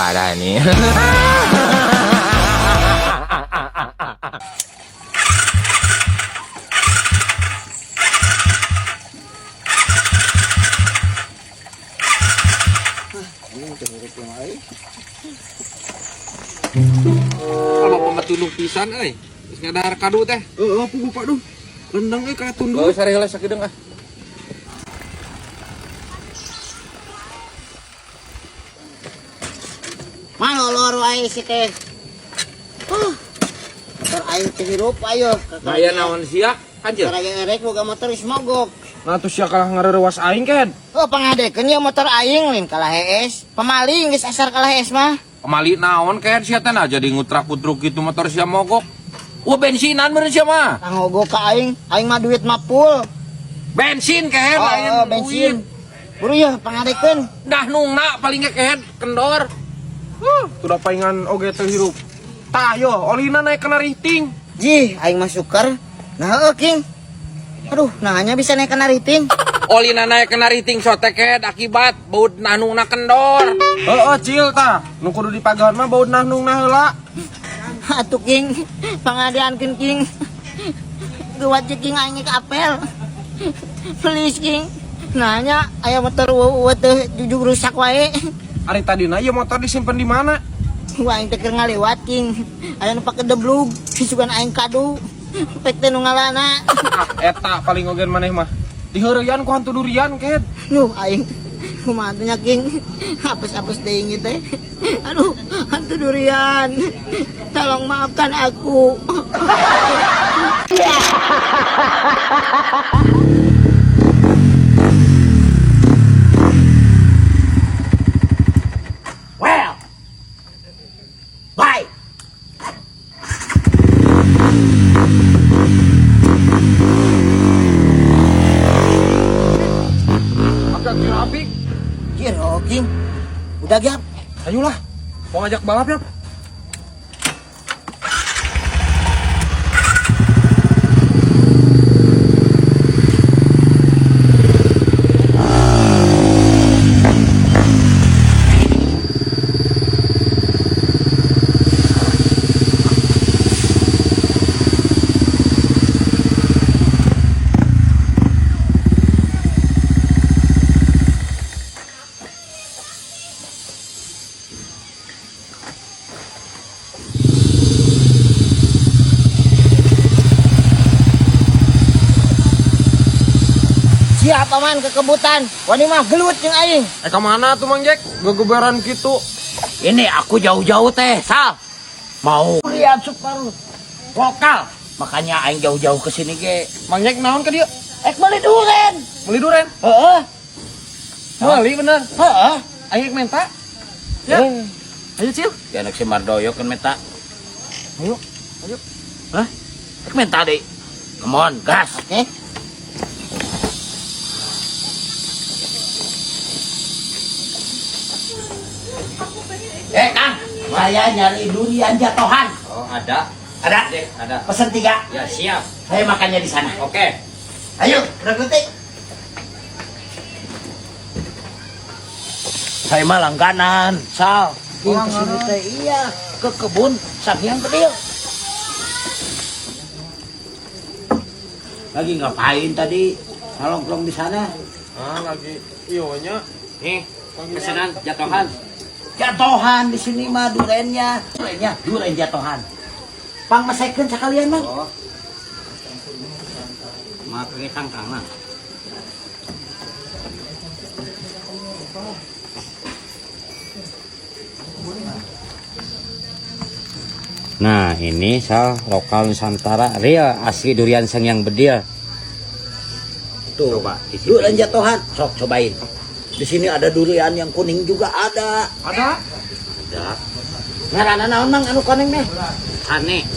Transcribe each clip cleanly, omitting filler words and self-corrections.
Parah nih. Kalau bapak mah tunduh pisan euy. Geus ngadahar kadu teh. Heeh, puguh Pak duh. Rendang euy ka tunduh. Oh, sare heula sakedeung ah. Malolor wae si teh. Motor aing teh hirup ayo. Gaya naon sia? Anjir. Karaya erek boga motor geus mogok. Nah, tuh sia kalah ngareurewas aing ken. Oh, pangadekeun ya motor aing lain kalah hees. Pemaling geus asar kalah hees mah. Pamali naon kayak sia teh nah jadi ngutrak-ngutruk gitu motor sia mogok. Wah, bensinan meureun sia mah. Tangogok ka aing, aing mah duit mah full. Bensin kehed Oh, lain oh, bensin. Buru ya pangadekeun. Dah nungna paling ge kehed kendor. Tuh da paingan oge teu hirup. Tah yo, olina naik kena riting. Jih, aing mah suker. Nah, heueuh King. Aduh, nah hanya bisa naik kena riting. Olina naik kena riting sote kehed akibat baut nahnungna kendor. Heeh, cil tah. Nu kudu dipagahan mah baut nahnungna heula. Atuh King, pangadeankeun King. Geuwat je King aing ke apel. Please King. Nanya aya motor eueuh teh jujug rusak wae. Ari tadina ieu motor disimpen di mana? Wah, aing teh keur ngaliwat King. Aya nu pake deblug, sugan aing kadu. Pek teh nu ngalana. Ah, eta paling oge maneh mah. Diheureyan ku hantu durian ken. Nuh aing kumaha teh nya King. Apes-apes deui teh. Aduh, hantu durian. Tolong maafkan aku. Well, bye. Agak grafik. Kira King. Udah gap. Ayolah, mau ngajak balap ya? Siap paman kekebutan. Wani mah gelut jeung aing. Eh ke mana tuh Mang Jack? Gegeberan gitu. Ini aku jauh-jauh teh, Sal. Mau lihat super lokal. Makanya aing jauh-jauh ke sini ge. Mang Jack naon ke dia? Ek beli duren. Beli duren. Heeh. Beli bener. Heeh. Aing menta. Ya. Ayo Cil. Ya anak si Mardoyo kan meta. Ayo. Ayo. Hah? Ek menta deh. Come on, gas. Oke. Kang, saya nyari durian jatuhan. Oh, ada. Ada? Dek, ada. Pesen 3. Ya, siap. Saya makannya di sana. Oke. Ayo, berangkat. Saya mah langganan, Sal. King ke sini teh iya, ke kebun Sanghyang Bedil. Lagi ngapain tadi? Nongkrong di sana. Ah, lagi iyo nya. Nih, pesanan jatuhan. Jatuhan di sini mah durennya. Durennya, duren jatuhan. Pang masakeun sekalian, Mang. Oh. Make tangkangna. Nah, ini Sal lokal Nusantara real asli durian Sanghyang Bedil. Tuh, Coba isi. Durian jatuhan. Sok cobain. Di sini ada durian yang kuning juga ada. Ada? Ada. Ngaranna naon Mang anu kuning meh? Tane.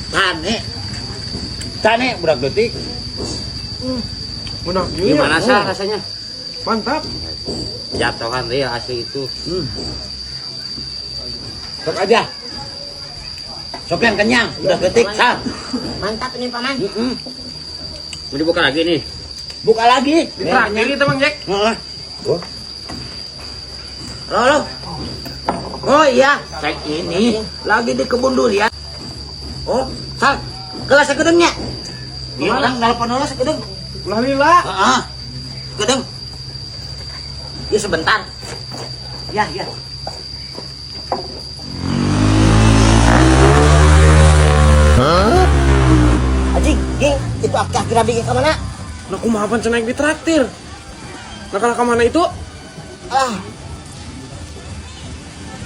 Tane. Tane budak detik. Benar. Iya. Gimana Sal rasanya? Mantap. Jatuhan real asli itu. Sok aja. Sok yang kenyang, udah detik, Sal. Mantap ini paman. Mau dibuka lagi nih. Buka lagi. Ditraktir itu Mang Jack. Heeh. Halo, halo. Oh iya, saya ini lagi di kebun durian. Oh, Sal, kelas sakedeungnya. Iya, orang nelpon heula sakedeung. Ulah lila. Heeh. Sakedeung. Ya sebentar. Ya, ya. Anjing, King, itu aki-aki rabi ke mana? Nah kumaha pan cenah ditraktir. Nah kalau ka mana itu? Ah,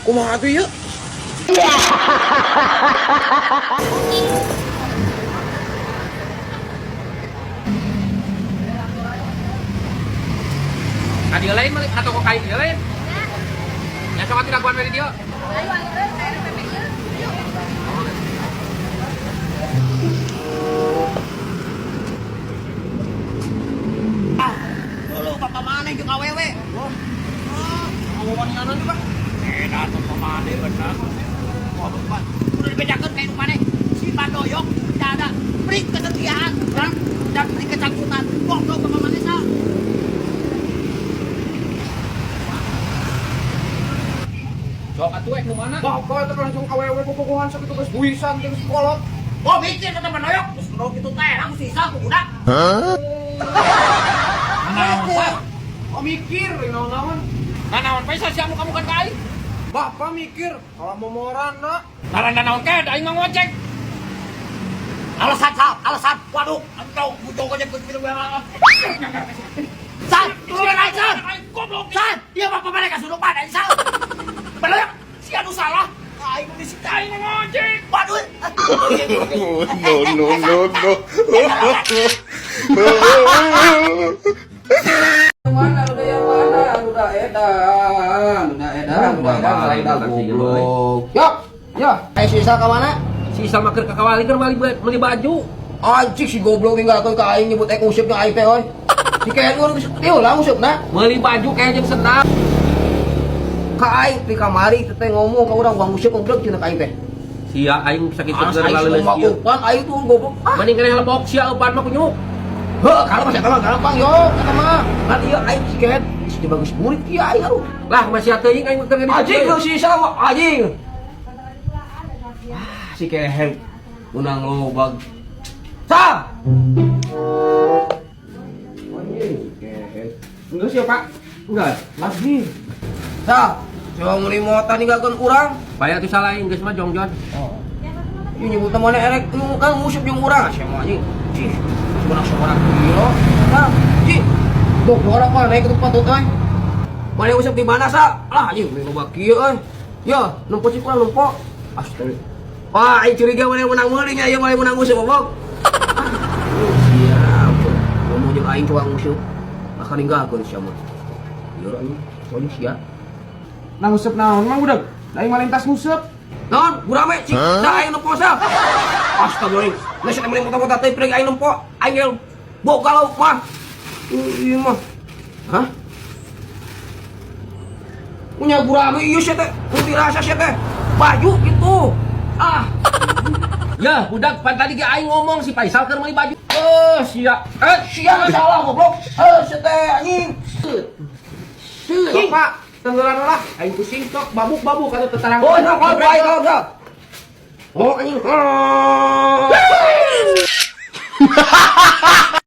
Kumaha atuh ieu? Ka dieu lain meuli ka toko kain dieu lain. Ya sok atuh dagoan we di dieu. Dulu bapak mana jeung awewe? Oh. Ngomong juga. Edan bapak mana bener. Wah, bapak. Udah dibedakeun ka indung maneh. Si Pandoyok tidak ada beri kesetiaan, urang dan beri kecangkutan. Goblok bapak mana sah. Sok atuh ek nu mana? Bapak itu langsung awewe bobogohan sakitu geus buisan jeung sekolot. Oh mikir kata Pandoyok, terus lo gitu teh, aku sisa aku budak. Hah? Oh mikir naon-naon. Nah naon Faisal sia kamu kan ka aing. Bapak mikir kalau momoran na. Ngaranna naon ke aing mah ngojek. Alasan, Sal, alasan. Waduh, engkau butuh aja gue film Sal, turun aja, Sal. Goblok. Sal, dia bapak mereka suruh pada Sal. Pandoyok, si anu salah. Aing disita Aing mah ngojek. Waduh. No, no, no, no. Mana udah yang mana? Udah edan, udah edan, udah edan, goblok. Yok, ya. ayo si Isal ka mana? Si Isal mah keur ka kawali keur meuli baju. Anjing si goblok ninggalkeun ka aing nyebut ek nguseup aing teh euy. Si kayak urang geus ieu lah nguseup na. Meuli baju kayak jeung sendal. Ka aing di kamari teh ngomong ka urang uang nguseup goblok cenah ka aing teh. Sia aing sakitu Aing keur laleuleus semua ieu. upan aing tuh goblok. Ah, Mending keneh lebok sia eupan mah kunyuk. heuh kalau masih eta mah gampang yo, eta mah. Kan ieu aing si kayak si bagus murid ieu aing aduh. Lah masih teuing aing keur ngadi. Anjing lu si Isal mah anjing. Ah, si keher unang lobag. Sal. Anjing si keher. Enggak sih, Pak. Enggak. Lagi. Sal, coba meuli motor ninggalkeun urang. Bayar tuh salah aing geus mah jongjon. Ieu nyebut mana erek nu kan nguseup jeung urang sia mah anjing. Cih, sebenarnya seorang gila. Nah, cih. Goblok orang mah naik ke tempat tuh euy. Mana nguseup di mana sa? Lah anjing meuli loba kieu euy. Ya, nempo sih kurang nempo. Astaga. Wah, aing curiga mana menang meuli nya ieu mana menang nguseup goblok. Siap. Ngomong jeung aing coba nguseup. Akan ninggalkeun sia mah. Ieu anjing, soalnya sia. Nah nguseup naon mang budak? Da aing malintas nguseup. Non, gurame cik, dah aing nempo sa. Astagfirullah. Geus eta meuli motor-motor teh preng aing nempo. Aing ge boga lauk mah. Ieu mah. Hah? Punya gurame ieu sia teh, putih rasa sia teh. Baju gitu. Ah, Ya, budak pan tadi ge aing ngomong si Faisal keur meuli baju. Eh, sia. eh sia salah goblok. Eh sia teh anjing. Sok, Pak. Tenggelan lah, aing pusing sok babuk-babuk atuh tetarang. Oh, sok kalau aing kalau sok. Oh anjing. Ah.